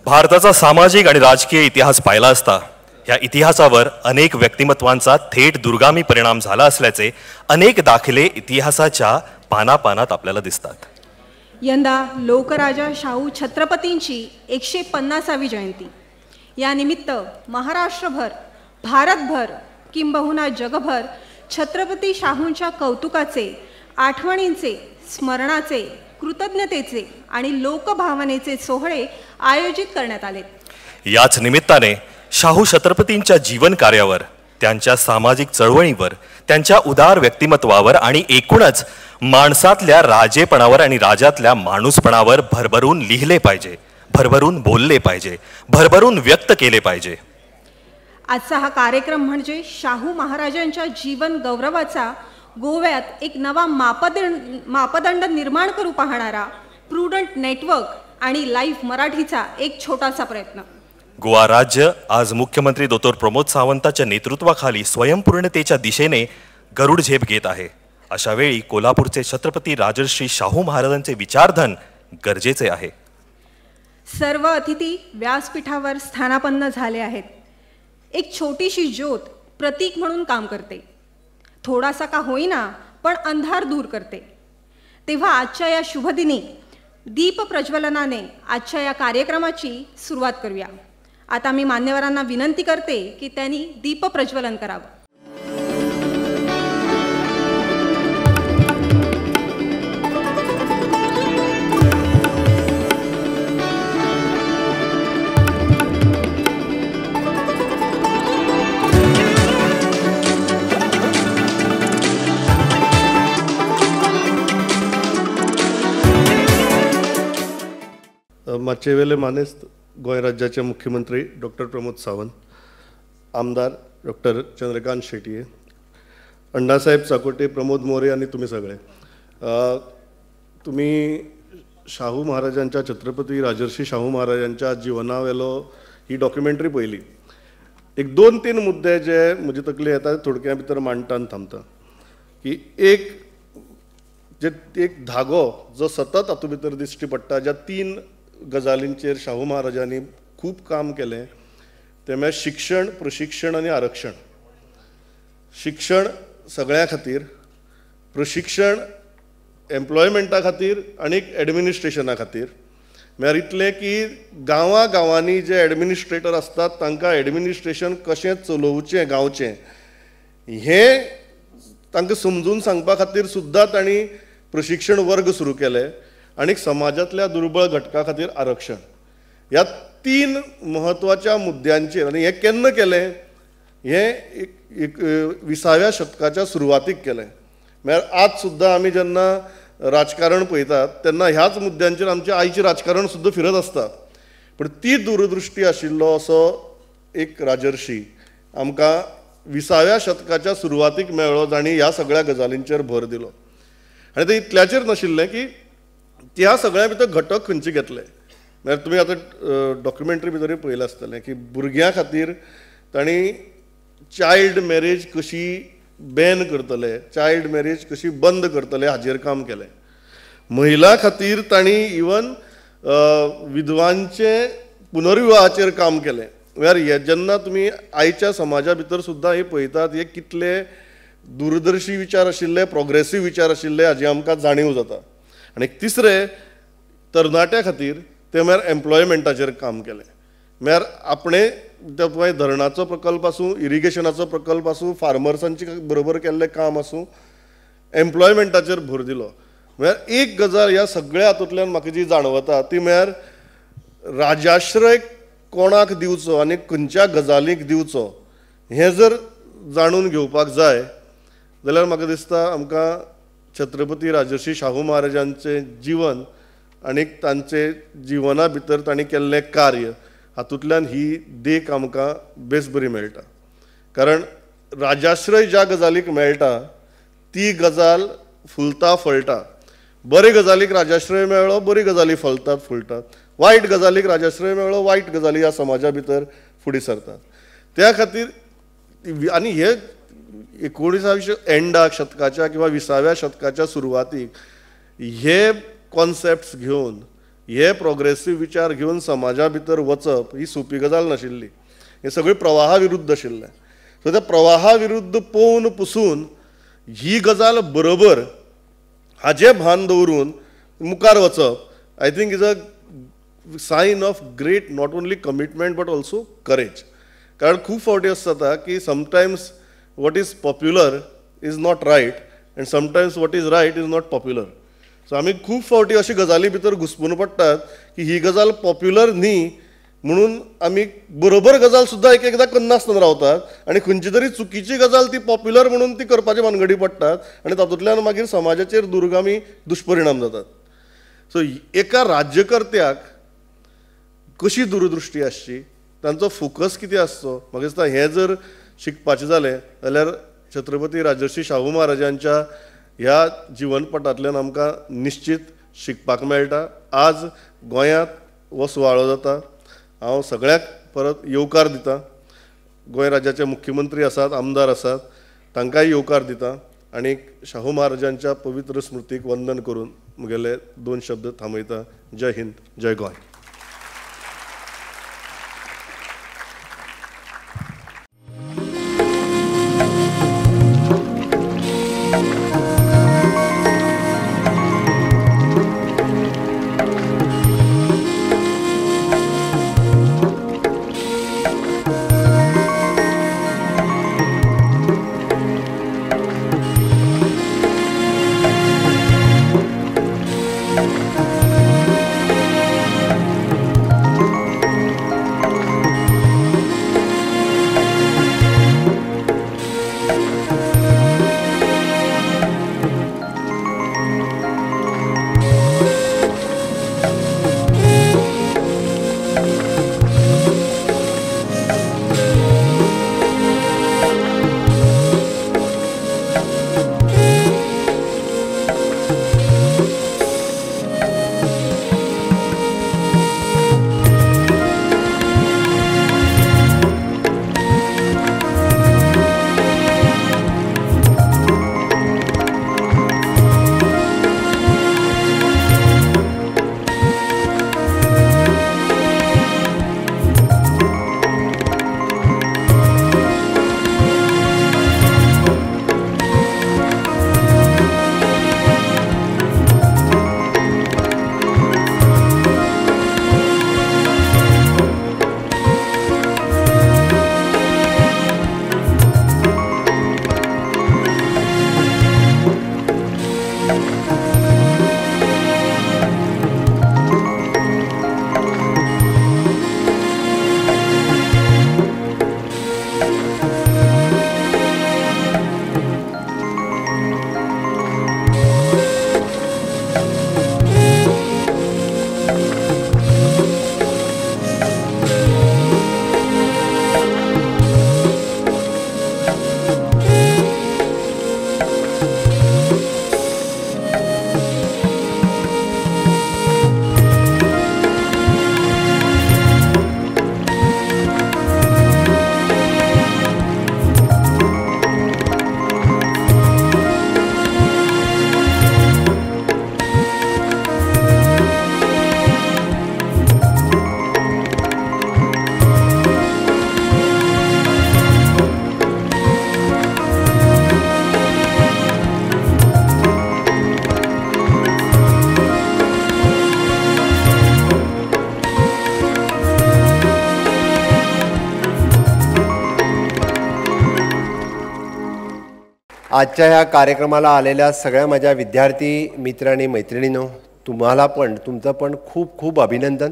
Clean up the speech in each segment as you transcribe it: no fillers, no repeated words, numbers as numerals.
भारताचा सामाजिक आणि राजकीय इतिहास पाहिला असता या इतिहासावर अनेक व्यक्तिमत्वांचा थेट दुर्गामी परिणाम झाला असल्याचे अनेक दाखले इतिहासाच्या पानापानात आपल्याला दिसतात. यंदा लोकराजा शाहू छत्रपतींची 150वी जयंती. या निमित्त महाराष्ट्रभर, भारतभर किंबहुना जगभर छत्रपती शाहूंच्या कौतुकाचे, आठवणींचे, स्मरणाचे, कृतज्ञतेचे आणि लोकभावनेचे सोहळे आयोजित करण्यात आले. याच निमित्ताने शाहू छत्रपतींच्या जीवन कार्यावर, त्यांच्या सामाजिक चळवळीवर, त्यांच्या उदार व्यक्तिमत्वावर आणि एकूणच माणसातल्या राजेपणावर आणि राजातल्या माणूसपणावर भरभरून लिहिले पाहिजे, भरभरून बोलले पाहिजे, भरभरून व्यक्त केले पाहिजे. आजचा हा कार्यक्रम म्हणजे शाहू महाराजांच्या जीवन गौरवाचा गोव्यात एक नवा मापदंड निर्माण करू पाहणारा प्रुडंट नेटवर्क आणि लाईव्ह मराठीचा एक छोटासा प्रयत्न. गोवा राज्य आज मुख्यमंत्री डॉक्टर प्रमोद सावंताच्या नेतृत्वाखाली स्वयंपूर्णतेच्या दिशेने गरुड झेप घेत आहे. अशा वेळी कोल्हापूरचे छत्रपती राजर्षी शाहू महाराजांचे विचारधन गरजेचे आहे. सर्व अतिथी व्यासपीठावर स्थानापन्न झाले आहेत. एक छोटीशी ज्योत प्रतीक म्हणून काम करते, थोडासा का होईना पण अंधार दूर करते. तेव्हा आजच्या या शुभदिनी दीप प्रज्वलनाने आजच्या या कार्यक्रमाची सुरुवात करूया. आता मी मान्यवरांना विनंती करते की त्यांनी दीप प्रज्वलन करावं. मातशे वेले मानेस्त गोंय राज्याचे मुख्यमंत्री डॉक्टर प्रमोद सावंत, आमदार डॉक्टर चंद्रकांत शेटये, अण्णासाहेब चाकोटे, प्रमोद मोरे आणि तुम्ही सगळे, तुम्ही शाहू महाराजांच्या, छत्रपती राजर्षी शाहू महाराजांच्या जिवनावेलो ही डॉक्युमेंटरी पळयली. एक दोन तीन मुद्दे जे म्हजे तकले येता थोडक्या भितर मांडटा आनी थांबता की एक जे एक धागो जो सतत हातूंत भितर दिश्टी पडटा, ज्या तीन गजालींचेर शाहू महाराजांनी खूब काम केलें तें म्हळ्यार शिक्षण, प्रशिक्षण आनी आरक्षण. शिक्षण सगळ्यां खातीर, प्रशिक्षण एम्प्लॉयमेंटा खातीर आनी एडमिनिस्ट्रेशना खातीर. म्हळ्यार इतलें की गांवां गांवांनी जे एडमिनिस्ट्रेटर आसतात तांकां एडमिनिस्ट्रेशन कशें चलोवचें गांवचें हें तांकां समजून सांगपा खातीर सुद्दां तांणी प्रशिक्षण वर्ग सुरू केले आनी समाजांतल्या दुर्बळ घटका खातीर आरक्षण. ह्या तीन म्हत्वाच्या मुद्द्यांचेर, आनी हें केन्ना केलें, हें एक 20व्या शतकाच्या सुरवातीक केलें. म्हळ्यार आज सुद्दां आमी जेन्ना राजकारण पळयतात तेन्ना ह्याच मुद्द्यांचेर आमचें आयचें राजकारण सुद्दां फिरत आसता. पूण ती दूरदृश्टी आशिल्लो असो एक राजर्षी आमकां 20व्या शतकाच्या सुरवातीक मेळ्ळो, जांणी ह्या सगळ्या गजालींचेर भर दिलो. आनी तें इतल्याचेर नाशिल्लें की त्या सगळ्या भितर घटक खंयचे घेतले. म्हळ्यार तुमी आतां डॉक्युमेंटरी भितरूय पळयलां आसतलें की भुरग्यां खातीर तांणी चायल्ड मॅरेज कशी बॅन करतले, चायल्ड मॅरेज कशी बंद करतले हाजेर काम केलें. महिला खातीर तांणी इवन विधवांचे पुनर्विवाहाचेर काम केलें. म्हळ्यार हे जेन्ना तुमी आयच्या समाजा भितर सुद्दां हे पळयतात, हे कितले दूरदर्शी विचार आशिल्ले, प्रोग्रेसीव विचार आशिल्ले हाजी आमकां जाणीव जाता. आनी तिसरें तरणाट्या खातीर तें म्हळ्यार एम्प्लॉयमेंटाचेर काम केलें. म्हळ्यार आपणें ते धरणाचो प्रकल्प आसूं, इरिगेशनाचो प्रकल्प आसूं, फार्मर्सांचे बरोबर केल्लें काम आसूं, एम्प्लॉयमेंटाचेर भर दिलो. म्हळ्यार एक गजाल ह्या सगळ्या हातूंतल्यान म्हाका जी जाणवता ती म्हळ्यार राजाश्रय कोणाक दिवचो आनी खंयच्या गजालीक दिवचो हें जर जाणून घेवपाक जाय जाल्यार म्हाका दिसता आमकां छत्रपती राजर्षी शाहू महाराजांचें जीवन आनी तांचे जिवना भितर तांणी केल्लें कार्य हातूंतल्यान ही देख आमकां बेस बरी मेळटा. कारण राजाश्रय ज्या गजालीक मेळटा ती गजाल फुलता फळटा. बरे गजालीक राजाश्रय मेळ्ळो, बरी गजाली फलतात फुलतात. वायट गजालीक राजाश्रय मेळ्ळो, वायट गजाली ह्या समाजा भितर फुडें सरतात. त्या खातीर आनी हे 19व्या एंडाक शतकाच्या किंवा 20व्या शतकाच्या सुरवातीक हे कॉन्सेप्ट्स घेवन हे प्रोग्रेसीव विचार घेवन समाजा भितर वचप ही सोंपी गजाल नाशिल्ली. हे सगळे प्रवाहा विरुद्ध आशिल्लें. सो त्या प्रवाहा विरुद्ध पोवन पुसून ही गजाल बरोबर हाजें भान दवरून मुखार वचप I think is a sign of great not only commitment but also courage. कारण खूब फावटी अशें जाता की sometimes what is popular is not right and sometimes what is right is not popular. So आमी खूब फावटी अशी गजाली भितर घुसपून पडटात की ही गजाल पॉप्युलर न्ही म्हणून आमी बरोबर गजाल सुद्दां एक एकदां करनासतना रावतात आनी खंयची तरी चुकीची गजाल ती पॉप्युलर म्हणून ती करपाचे भानगडी पडटात आनी तातूंतल्यान मागीर समाजाचेर दुर्गामी दुश्परिणाम जातात. सो एका राज्यकर्त्याक कशी दूरदृश्टी आसची, तांचो फोकस कितें आसचो, म्हाका दिसता हें जर शिकपाचें जालें जाल्यार छत्रपती राजर्षी शाहू महाराजांच्या ह्या जिवनपटांतल्यान आमकां निश्चित शिकपाक मेळटा. आज गोंयांत हो सुवाळो जाता. हांव सगळ्यांक परत येवकार दिता. गोंय राज्याचे मुख्यमंत्री आसात, आमदार आसात, तांकांय येवकार दिता आनी शाहू महाराजांच्या पवित्र स्मृतीक वंदन करून म्हगेले दोन शब्द थांबयता. जय हिंद, जय गोंय. आजच्या ह्या कार्यक्रमाला आलेल्या सगळ्या माझ्या विद्यार्थी मित्र आणि मैत्रिणींनो, तुम्हाला पण तुमचं पण खूप खूप अभिनंदन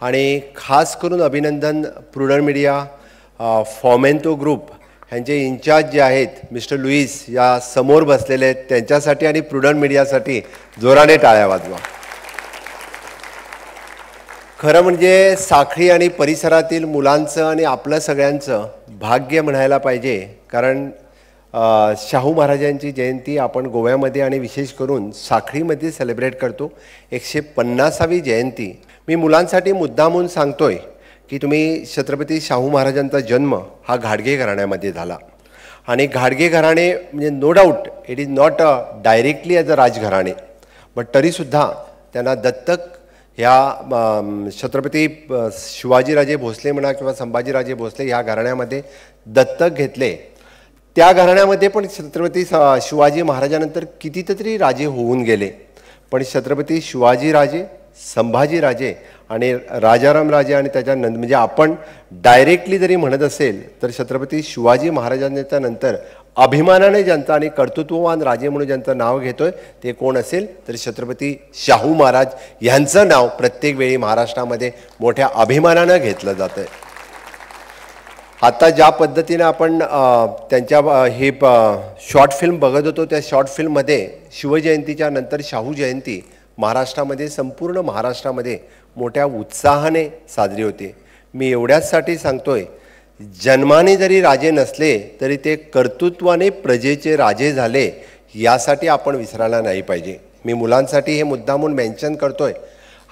आणि खास करून अभिनंदन प्रुडंट मीडिया फॉमेंतो ग्रुप ह्यांचे इन्चार्ज जे आहेत मिस्टर लुईस या समोर बसलेले आहेत त्यांच्यासाठी आणि प्रुडंट मीडियासाठी जोराने टाळ्या वाजवा। खरं म्हणजे साखळी आणि परिसरातील मुलांचं आणि आपलं सगळ्यांचं भाग्य म्हणायला पाहिजे, कारण शाहू महाराजांची जयंती आपण गोव्यामध्ये आणि विशेष करून साखळीमध्ये सेलिब्रेट करतो। 150वी जयंती। मी मुलांसाठी मुद्दामून सांगतोय की तुम्ही छत्रपती शाहू महाराजांचा जन्म हा घाडगे घराण्यामध्ये झाला आणि घाडगे घराणे म्हणजे no doubt it is not a directly as a राजघराणे, but तरीसुद्धा त्यांना दत्तक ह्या छत्रपती शिवाजीराजे भोसले म्हणा किंवा संभाजीराजे भोसले ह्या घराण्यामध्ये दत्तक घेतले. त्या घराण्यामध्ये पण छत्रपती शिवाजी महाराजांनंतर कितीतरी राजे होऊन गेले, पण छत्रपती शिवाजीराजे, संभाजीराजे आणि राजारामराजे आणि त्याच्यानंतर म्हणजे आपण डायरेक्टली जरी म्हणत असेल तर छत्रपती शिवाजी महाराजांच्या नंतर अभिमानाने ज्यांचा आणि कर्तृत्ववान राजे म्हणून ज्यांचं नाव घेतोय ते कोण असेल तर छत्रपती शाहू महाराज यांचं नाव प्रत्येक वेळी महाराष्ट्रामध्ये मोठ्या अभिमानानं घेतलं जातं. आता ज्या पद्धतीने आपण त्यांच्या हे शॉर्ट फिल्म बघत होतो त्या शॉर्ट फिल्ममध्ये शिवजयंतीच्या नंतर शाहू जयंती महाराष्ट्रामध्ये, संपूर्ण महाराष्ट्रामध्ये मोठ्या उत्साहाने साजरी होते. मी एवढ्याचसाठी सांगतोय, जन्माने जरी राजे नसले तरी ते कर्तृत्वाने प्रजेचे राजे झाले यासाठी आपण विसरायला नाही पाहिजे. मी मुलांसाठी हे मुद्दामून मेन्शन करतोय.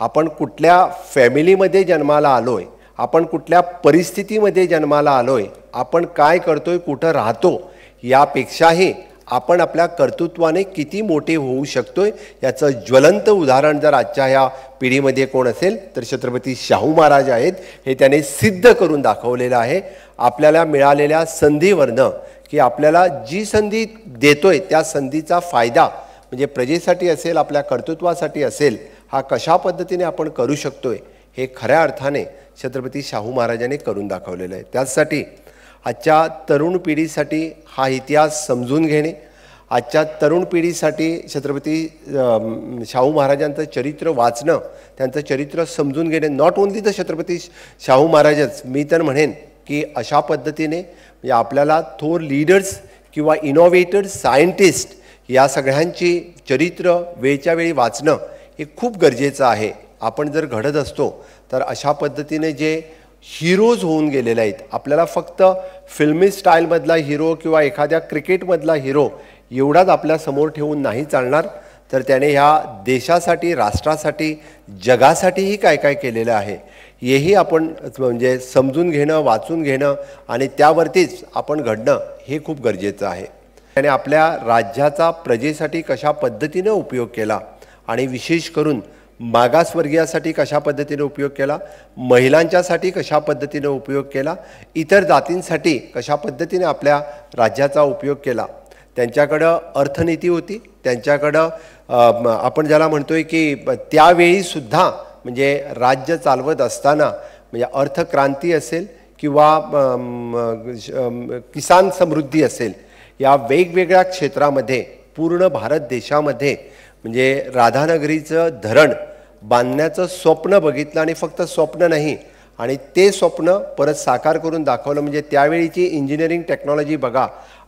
आपण कुठल्या फॅमिलीमध्ये जन्माला आलोय, आपण कुठल्या परिस्थितीमध्ये जन्माला आलोय, आपण काय करतोय, कुठं राहतो यापेक्षाही आपण आपल्या कर्तृत्वाने किती मोठे होऊ शकतोय याचं ज्वलंत उदाहरण जर आजच्या ह्या पिढीमध्ये कोण असेल तर छत्रपती शाहू महाराज आहेत. हे त्याने सिद्ध करून दाखवलेलं आहे. आपल्याला मिळालेल्या संधीवरनं की आपल्याला जी संधी देतोय त्या संधीचा फायदा म्हणजे प्रजेसाठी असेल, आपल्या कर्तृत्वासाठी असेल, हा कशा पद्धतीने आपण करू शकतोय हे खऱ्या अर्थाने छत्रपती शाहू महाराजांनी करून दाखवलेलं आहे. त्याचसाठी आजच्या तरुण पिढीसाठी हा इतिहास समजून घेणे, आजच्या तरुण पिढीसाठी छत्रपती शाहू महाराजांचं चरित्र वाचणं, त्यांचं चरित्र समजून घेणे, not only the Chhatrapati Shahu महाराजच, मी तर म्हणेन की अशा पद्धतीने म्हणजे आपल्याला थोर लीडर्स किंवा इनोव्हेटर्स, सायंटिस्ट या सगळ्यांची चरित्र वेळच्या वेळी वाचणं हे खूप गरजेचं आहे. आपण जर घडत असतो तर अशा पद्धतीने जे हिरोज होऊन गेलेले आहेत, आपल्याला फक्त फिल्मी स्टाईलमधला हिरो किंवा एखाद्या क्रिकेटमधला हिरो एवढाच आपल्यासमोर ठेवून नाही चालणार, तर त्याने ह्या देशासाठी, राष्ट्रासाठी, जगासाठीही काय काय केलेलं आहे हेही आपण म्हणजे समजून घेणं, वाचून घेणं आणि त्यावरतीच आपण घडणं हे खूप गरजेचं आहे. त्याने आपल्या राज्याचा प्रजेसाठी कशा पद्धतीनं उपयोग केला आणि विशेष करून मागासवर्गीयासाठी कशा पद्धतीने उपयोग केला, महिलांच्यासाठी कशा पद्धतीने उपयोग केला, इतर जातींसाठी कशा पद्धतीने आपल्या राज्याचा उपयोग केला. त्यांच्याकडं अर्थनीती होती, त्यांच्याकडं आपण ज्याला म्हणतोय की त्यावेळीसुद्धा म्हणजे राज्य चालवत असताना म्हणजे अर्थक्रांती असेल किंवा किसान समृद्धी असेल, या वेगवेगळ्या क्षेत्रामध्ये पूर्ण भारत देशामध्ये म्हणजे राधानगरीचं धरण बांधण्याचं स्वप्न बघितलं आणि फक्त स्वप्न नाही आणि ते स्वप्न परत साकार करून दाखवलं. म्हणजे त्यावेळीची इंजिनिअरिंग टेक्नॉलॉजी बघा,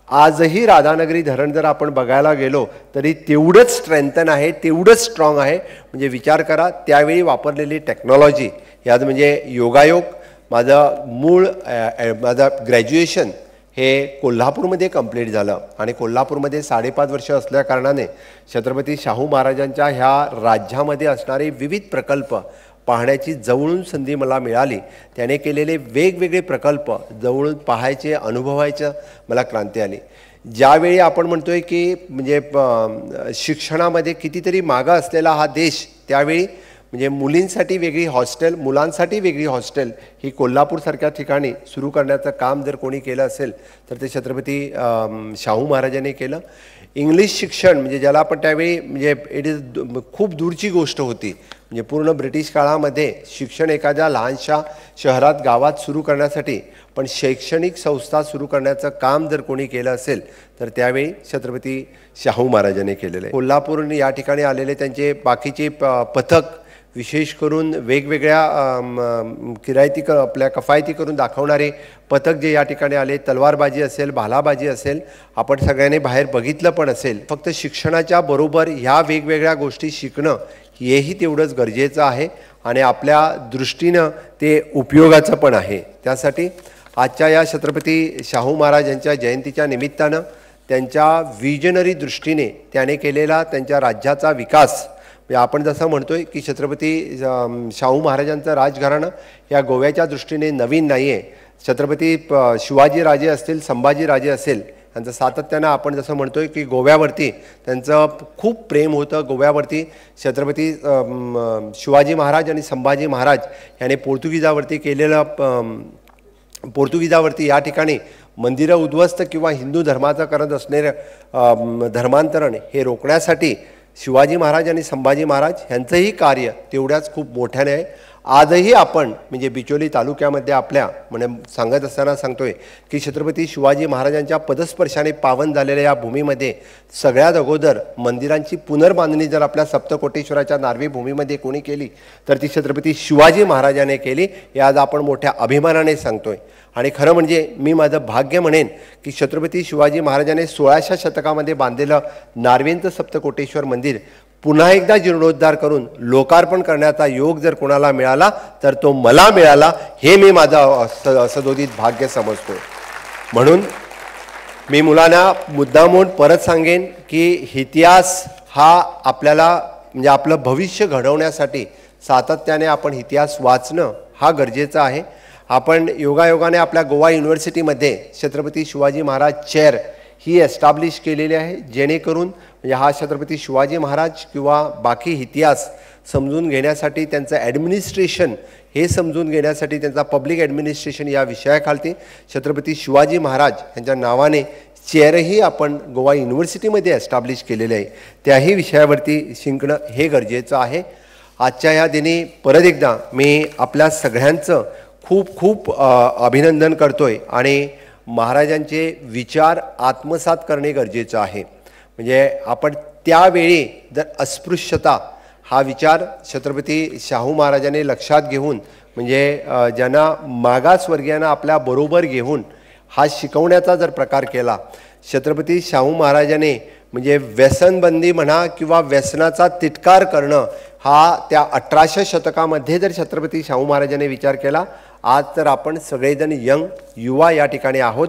आजही राधानगरी धरण जर आपण बघायला गेलो तरी तेवढंच स्ट्रेंथन आहे, तेवढंच स्ट्रॉंग आहे. म्हणजे विचार करा त्यावेळी वापरलेली टेक्नॉलॉजी. यात म्हणजे योगायोग, माझं मूळ माझं ग्रॅज्युएशन हे कोल्हापूरमध्ये कंप्लीट झालं आणि कोल्हापूरमध्ये 5.5 वर्ष असल्याकारणाने छत्रपती शाहू महाराजांच्या ह्या राज्यामध्ये असणारे विविध प्रकल्प पाहण्याची जवळून संधी मला मिळाली. त्याने केलेले वेगवेगळे प्रकल्प जवळून पाहायचे, अनुभवायचं मला क्रांती आली. ज्यावेळी आपण म्हणतोय की म्हणजे शिक्षणामध्ये कितीतरी मागं असलेला हा देश, त्यावेळी म्हणजे मुलींसाठी वेगळी हॉस्टेल, मुलांसाठी वेगळी हॉस्टेल ही कोल्हापूरसारख्या ठिकाणी सुरू करण्याचं काम जर कोणी केलं असेल तर ते छत्रपती शाहू महाराजांनी केलं. इंग्लिश शिक्षण म्हणजे ज्याला आपण त्यावेळी म्हणजे it is खूप दूरची गोष्ट होती, म्हणजे पूर्ण ब्रिटिश काळामध्ये शिक्षण एखाद्या लहानशा शहरात, गावात सुरू करण्यासाठी पण शैक्षणिक संस्था सुरू करण्याचं काम जर कोणी केलं असेल तर त्यावेळी छत्रपती शाहू महाराजांनी केलेलं आहे. कोल्हापूर या ठिकाणी आलेले त्यांचे बाकीचे पथक विशेष करून वेगवेगळ्या किरायती आपल्या कफायती करून दाखवणारे पथक जे या ठिकाणी आले, तलवारबाजी असेल, भालाबाजी असेल, आपण सगळ्यांनी बाहेर बघितलं पण असेल. फक्त शिक्षणाच्या बरोबर ह्या वेगवेगळ्या गोष्टी शिकणं हेही तेवढंच गरजेचं आहे आणि आपल्या दृष्टीनं ते उपयोगाचं पण आहे. त्यासाठी आजच्या या छत्रपती शाहू महाराज यांच्या जयंतीच्या निमित्तानं त्यांच्या विजनरी दृष्टीने त्याने केलेला त्यांच्या राज्याचा विकास, म्हणजे आपण जसं म्हणतोय की छत्रपती शाहू महाराजांचं राजघराणं या गोव्याच्या दृष्टीने नवीन नाही आहे. छत्रपती शिवाजीराजे असतील, संभाजीराजे असेल, त्यांचं सातत्यानं आपण जसं म्हणतोय की गोव्यावरती त्यांचं खूप प्रेम होतं. गोव्यावरती छत्रपती शिवाजी महाराज आणि संभाजी महाराज यांनी पोर्तुगीजावरती केलेलं पोर्तुगीजावरती या ठिकाणी मंदिरं उद्ध्वस्त किंवा हिंदू धर्माचं करत असणारे धर्मांतरण हे रोखण्यासाठी शिवाजी महाराज आणि संभाजी महाराज यांचंही कार्य तेवढ्याच खूप मोठ्याने आहे. आजही आपण म्हणजे बिचोली तालुक्यामध्ये आपल्या म्हणजे सांगत असताना सांगतोय की छत्रपती शिवाजी महाराजांच्या पदस्पर्शाने पावन झालेल्या या भूमीमध्ये सगळ्यात अगोदर मंदिरांची पुनर्बांधणी जर आपल्या सप्तकोटेश्वराच्या नारवी भूमीमध्ये कोणी केली तर ती छत्रपती शिवाजी महाराजांनी केली, हे आज आपण मोठ्या अभिमानाने सांगतोय. आणि खरं म्हणजे मी माझं भाग्य म्हणेन की छत्रपती शिवाजी महाराजांनी 16व्या शतकामध्ये बांधलेलं नारवेंचं सप्तकोटेश्वर मंदिर पुन्हा एकदा जीर्णोद्धार करून लोकार्पण करण्याचा योग जर कोणाला मिळाला तर तो मला मिळाला, हे मी माझं सदोदित भाग्य समजतो. म्हणून मी मुलांना मुद्दामून परत सांगेन की इतिहास हा आपल्याला म्हणजे आपलं भविष्य घडवण्यासाठी सातत्याने आपण इतिहास वाचणं हा गरजेचं आहे. आपण योगायोगाने आपल्या गोवा युनिव्हर्सिटीमध्ये छत्रपती शिवाजी महाराज चेअर ही एस्टॅब्लिश केलेली आहे, जेणेकरून म्हणजे हा छत्रपती शिवाजी महाराज किंवा बाकी इतिहास समजून घेण्यासाठी त्यांचं ॲडमिनिस्ट्रेशन हे समजून घेण्यासाठी त्यांचा पब्लिक ॲडमिनिस्ट्रेशन या विषयाखालती छत्रपती शिवाजी महाराज यांच्या नावाने चेअरही आपण गोवा युनिव्हर्सिटीमध्ये एस्टॅब्लिश केलेले आहे. त्याही विषयावरती शिकणं हे गरजेचं आहे. आजच्या ह्या दिनी परत एकदा मी आपल्या सगळ्यांचं खूप खूप अभिनंदन करतोय आणि महाराजांचे विचार आत्मसात करणे गरजेचं आहे. म्हणजे आपण त्यावेळी जर अस्पृश्यता हा विचार छत्रपती शाहू महाराजांनी लक्षात घेऊन म्हणजे ज्यांना मागासवर्गीयांना आपल्या बरोबर घेऊन हा शिकवण्याचा जर प्रकार केला, छत्रपती शाहू महाराजांनी म्हणजे व्यसनबंदी म्हणा किंवा व्यसनाचा तिटकार करणं हा त्या 1800 शतकामध्ये जर छत्रपती शाहू महाराजांनी विचार केला, आज तर आपण सगळेजण यंग युवा या ठिकाणी आहोत,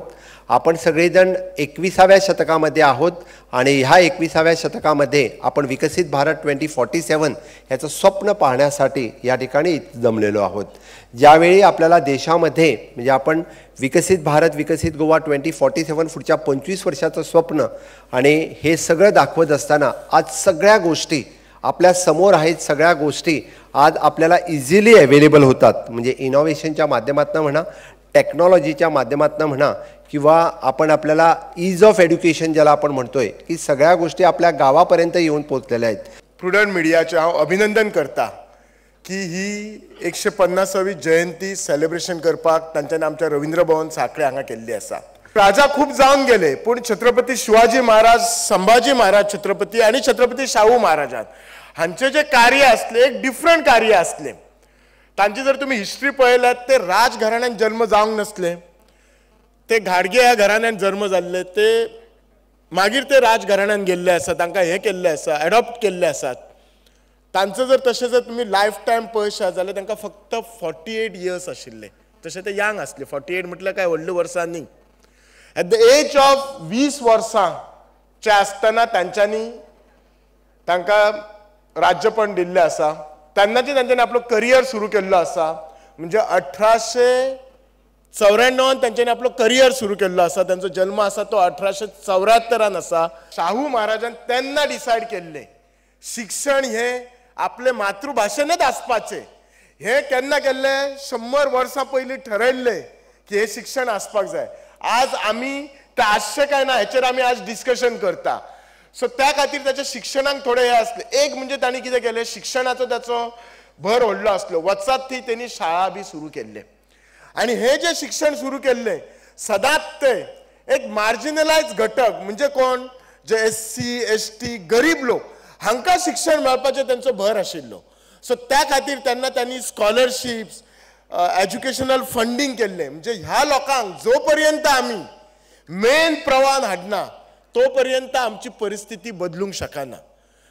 आपण सगळेजण 21व्या शतकामध्ये आहोत आणि ह्या 21व्या शतकामध्ये आपण विकसित भारत 2047 ह्याचं स्वप्न पाहण्यासाठी या ठिकाणी जमलेलो आहोत. ज्यावेळी आपल्याला देशामध्ये म्हणजे आपण विकसित भारत विकसित गोवा 2047 पुढच्या 25 वर्षाचं स्वप्न आणि हे सगळं दाखवत असताना आज सगळ्या गोष्टी आपल्या समोर आहेत, सगळ्या गोष्टी आज आपल्याला इझिली अवेलेबल होतात. म्हणजे इनोव्हेशनच्या माध्यमातून म्हणा, टेक्नॉलॉजीच्या माध्यमातून म्हणा किंवा आपण आपल्याला ईज ऑफ एड्युकेशन ज्याला आपण म्हणतोय की सगळ्या गोष्टी आपल्या गावापर्यंत येऊन पोचलेल्या आहेत. प्रुडंट मिडियाचे हांव अभिनंदन करता की ही 150वी जयंती सेलिब्रेशन करपाक तांच्यानी आमच्या रवींद्र भवन साखळे हांगा केल्ली आसा. राजा खूब जावन गेले पूण छत्रपती शिवाजी महाराज, संभाजी महाराज छत्रपती आनी छत्रपती शाहू महाराजान हांचे जे कार्य आसले एक डिफरंट कार्य आसले. तांची जर तुमी हिस्ट्री पळयल्यात ते राजघराण्यान जन्म जावंक नासले, ते घाडगे ह्या घराण्यान जन्म जाल्ले, ते मागीर ते राजघराण्यान गेल्ले आसा, तांकां हें केल्लें आसा, एडॉप्ट केल्ले आसात. तांचो जर तशें जर तुमी लायफ टायम पळयशात जाल्यार तांकां फक्त 48 इयर्स आशिल्ले, तशें ते यंग आसले. 48 म्हटल्यार काय व्हडलीं वर्सां न्ही. एट the age of 20 वर्सांचे आसतना तांच्यांनी तांकां राज्यपण दिल्लें आसा. तेन्नाचे तांच्यांनी आपलो करियर सुरू केल्लो आसा. म्हणजे 1894 तांच्यांनी आपलो करियर सुरू केल्लो आसा. तांचो जल्म आसा तो 1874 आसा. शाहू महाराजान तेन्ना डिसायड केल्लें शिक्षण हें आपले मातृभाशेनच आसपाचें. हें केन्ना केल्लें, 100 वर्सां पयलीं ठरयल्लें की हें शिक्षण आसपाक जाय. आज आमी तें आसचें काय ना हेचेर आमी आज डिस्कशन करता. सो त्या खातीर ताच्या शिक्षणाक थोडें हें आसलें. एक म्हणजे तांणी कितें केलें, शिक्षणाचो ताचो भर व्हडलो आसलो. वचात थंय तेणी शाळा बी सुरू केल्ले आनी हें जें शिक्षण सुरू केल्लें सदांच ते एक मार्जिनलायज घटक म्हणजे कोण, जे SC ST गरीब लोक हांकां शिक्षण मेळपाचें तेंचो भर आशिल्लो. सो त्या खातीर तेन्ना तांणी स्कॉलरशिप्स, एज्युकेशनल फंडींग केल्लें. म्हणजे ह्या लोकांक जो पर्यंत आमी मेन प्रवाहान हाडना तो पर्यंत आमची परिस्थिती बदलूंक शकना.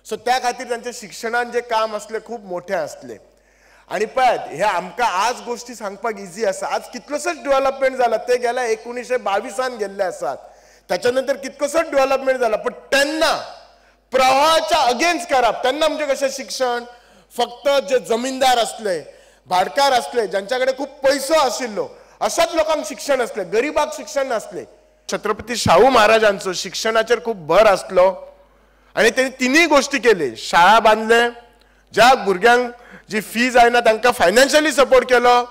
सो त्या खातीर तांच्या शिक्षणान जे काम आसलें खूब मोठें आसलें. आनी पळयात हे आमकां आज गोश्टी सांगपाक इजी आसा. आज कितलोसोच डेव्हलपमेंट जाला, ते गेल्या 1922 गेल्ले आसात, ताच्या नंतर कितकोसोच डेव्हलपमेंट जाला. पण तेन्ना प्रवाहाच्या अगेन्स्ट करप, तेन्ना म्हणजे कशें शिक्षण फक्त जे जमीनदार आसले, भाटकार आसले, ज्यांच्या कडेन खूब पयसो आशिल्लो अशाच लोकांक शिक्षण आसलें, गरिबाक शिक्षण नासलें. छत्रपती शाहू महाराजांचो शिक्षणाचेर खूब भर आसलो आनी तेणी तिनूय गोश्टी केली. शाळा बांदले, ज्या भुरग्यांक जी फी जायना तांकां फायनान्शियली सपोर्ट केलो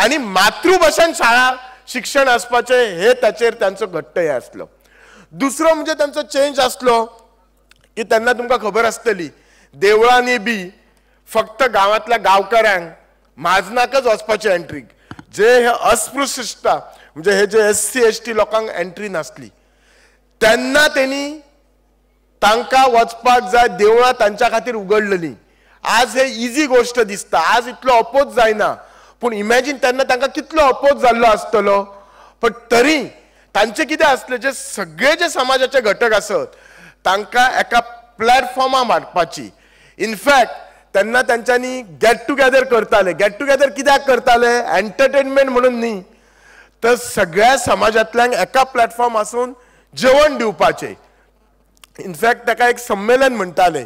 आनी मातृभाशेन शाळा शिक्षण आसपाचें हे ताचेर तांचो घट्ट हे आसलो. दुसरो म्हणजे तांचो चेंज आसलो की तेन्ना तुमकां खबर आसतली देवळांनी बी फक्त गांवांतल्या गांवकारांक म्हाजनाकच वचपाची एंट्री, जे हे अस्पृश्यता म्हणजे हे जे SC ST लोकांक एंट्री नासली तेन्ना तेणी तांकां वचपाक जाय देवळां तांच्या खातीर उगडलेली. आज हे इजी गोश्ट दिसता, आज इतलो अपोज जायना, पूण इमॅजीन तेन्ना तांकां कितलो अपोज जाल्लो आसतलो. पण तरी तांचे कितें आसलें, जे सगळे जे समाजाचे घटक आसत तांकां एका प्लॅटफॉर्मा मांडपाची. इनफॅक्ट तेन्ना तांच्यांनी गेट टुगेदर करताले. गेट टुगेदर कित्याक करताले? एंटरटेनमेंट म्हणून न्ही, तर सगळ्या समाजांतल्यान एका प्लॅटफॉर्म आसून जेवण दिवपाचें. इनफॅक्ट ताका एक संमेलन म्हणटाले,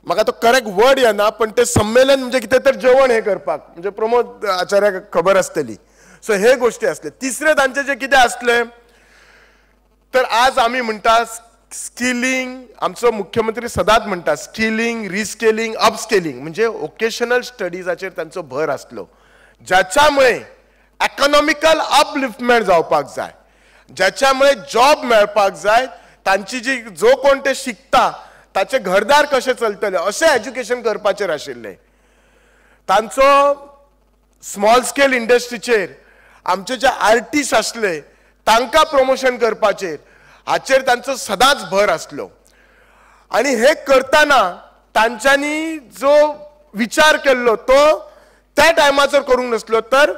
म्हाका तो करेक्ट वर्ड येना, पण ते संमेलन म्हणजे कितें तर जेवण हें करपाक, म्हणजे प्रमोद आचार्याक खबर आसतली. सो हे गोश्टी आसले. तिसरें तांचें जें कितें आसलें तर आज आमी म्हणटा स्किलिंग, आमचो मुख्यमंत्री सदांच म्हणटा स्किलिंग, रिस्केलिंग, अपस्केलिंग, म्हणजे वोकेशनल स्टडीजाचेर तांचो भर आसलो, ज्याच्यामुळे इकॉनॉमिकल अपलिफ्टमेंट जावपाक जाय, ज्याच्यामुळे जॉब मेळपाक जाय, तांची जी जो कोण ते शिकता ताचे घरदार कशें चलतले अशें एज्युकेशन करपाचेर आशिल्लें. तांचो स्मॉल स्केल इंडस्ट्रीचेर, आमचे जे आर्टिस्ट आसले तांकां प्रमोशन करपाचेर, हाचेर तांचो सदांच भर आसलो. आनी हे करतना तांच्यांनी जो विचार केल्लो तो त्या टायमाचेर करूंक नासलो, तर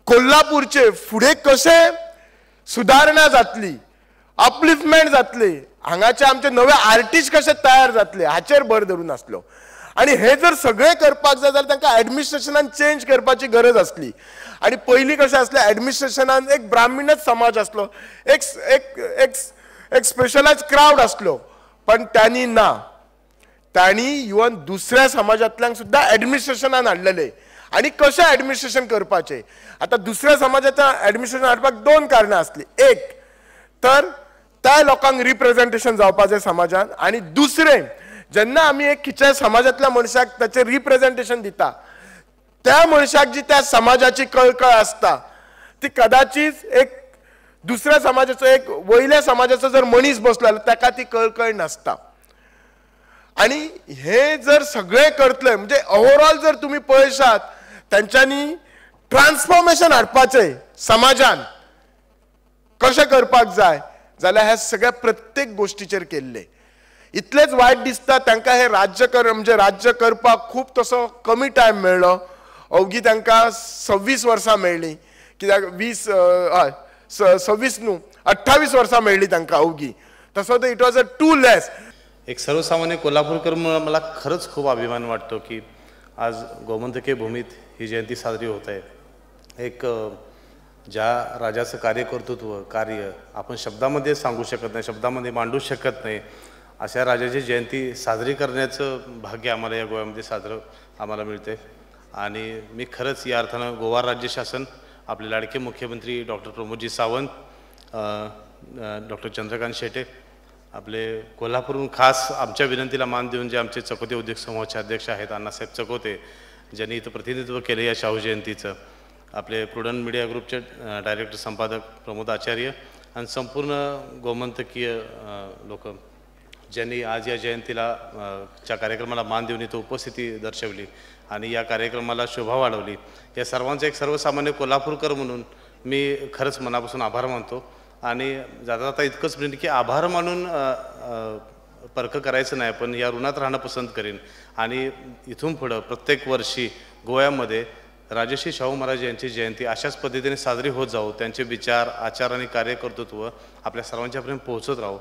कोल्हापूरचे फुडें कशें सुदारणा जातली, अपलिफ्टमेंट जातली, हांगाचे आमचे नवे आर्टिस्ट कशे तयार जातले हाचेर भर धरून आसलो. आनी हे जर सगळें करपाक जाय जाल्यार तांकां एडमिनिस्ट्रेशनान चेंज करपाची गरज आसली. आनी पयलीं कशें आसलें, एडमिनिस्ट्रेशनान एक ब्राह्मणच समाज आसलो, एक एक एक स्पेशलायज क्रावड आसलो, पण त्यांनी ना, तांणी इवन दुसऱ्या समाजांतल्यांक सुद्दां एडमिनिस्ट्रेशनान हाडलेले. आनी कशें एडमिनिस्ट्रेशन करपाचें, आतां दुसऱ्या समाजाच्या एडमिनिस्ट्रेशन हाडपाक दोन कारणां आसलीं. एक तर त्या लोकांक रिप्रेझेंटेशन जावपाचें समाजान, आनी दुसरें जेन्ना आमी एक खंयच्याय समाजांतल्या मनशाक ताचें रिप्रेझेंटेशन दिता त्या मनशाक जी त्या समाजाची कळकळ आसता ती कदाचीत एक दुसऱ्या समाजाचो, एक वयल्या समाजाचो जर मनीस बसलो जाल्यार ताका ती कळकळ नासता. आनी हे जर सगळें करतले म्हणजे ओवरऑल जर तुमी पळयशात तांच्यांनी ट्रान्सफॉर्मेशन हाडपाचें समाजान कशें करपाक जाय जाल्यार ह्या सगळ्या प्रत्येक गोश्टीचेर केल्लें. इतलेंच वायट दिसता तांकां हे राज्य कर म्हणजे राज्य करपाक खूब तसो कमी टायम मेळ्ळो, अवघी तांकां 26 वर्सां मेळ्ळीं, कित्याक 26 न्हू 28 वर्सां मेळ्ळीं तांकां अवघी, तसो तर it was a too less. एक सर्वसामान्य कोल्हापूरकर म्हणून मला खरंच खूप अभिमान वाटतो की आज गोमंतकीय भूमीत ही जयंती साजरी होत आहे. एक ज्या राजाचं कार्यकर्तृत्व कार्य आपण शब्दामध्ये सांगू शकत नाही, शब्दामध्ये मांडू शकत नाही, अशा राजाची जयंती साजरी करण्याचं भाग्य आम्हाला या गोव्यामध्ये साजरं आम्हाला मिळते. आणि मी खरंच या अर्थानं गोवा राज्य शासन, आपले लाडके मुख्यमंत्री डॉक्टर प्रमोदजी सावंत, डॉक्टर चंद्रकांत शेटे, आपले कोल्हापूरहून खास आमच्या विनंतीला मान देऊन जे आमचे चकोते उद्योग समूहाचे अध्यक्ष आहेत अण्णासाहेब चकोते, ज्यांनी इथं प्रतिनिधित्व केले या शाहू जयंतीचं, आपले प्रुडंट मीडिया ग्रुपचे डायरेक्टर संपादक प्रमोद आचार्य आणि संपूर्ण गोमंतकीय लोक ज्यांनी आज या जयंतीला च्या कार्यक्रमाला मान देऊन इथं उपस्थिती दर्शवली आणि या कार्यक्रमाला शोभा वाढवली, या सर्वांचा एक सर्वसामान्य कोल्हापूरकर म्हणून मी खरंच मनापासून आभार मानतो. आणि जाता जाता इतकंच म्हणेन की आभार मानून परखं करायचं नाही, पण या ऋणात राहणं पसंत करेन. आणि इथून पुढं प्रत्येक वर्षी गोव्यामध्ये राजर्षी शाहू महाराज यांची जयंती अशाच पद्धतीने साजरी होत जाऊ, त्यांचे विचार, आचार आणि कार्यकर्तृत्व आपल्या सर्वांच्यापर्यंत पोहोचत राहू.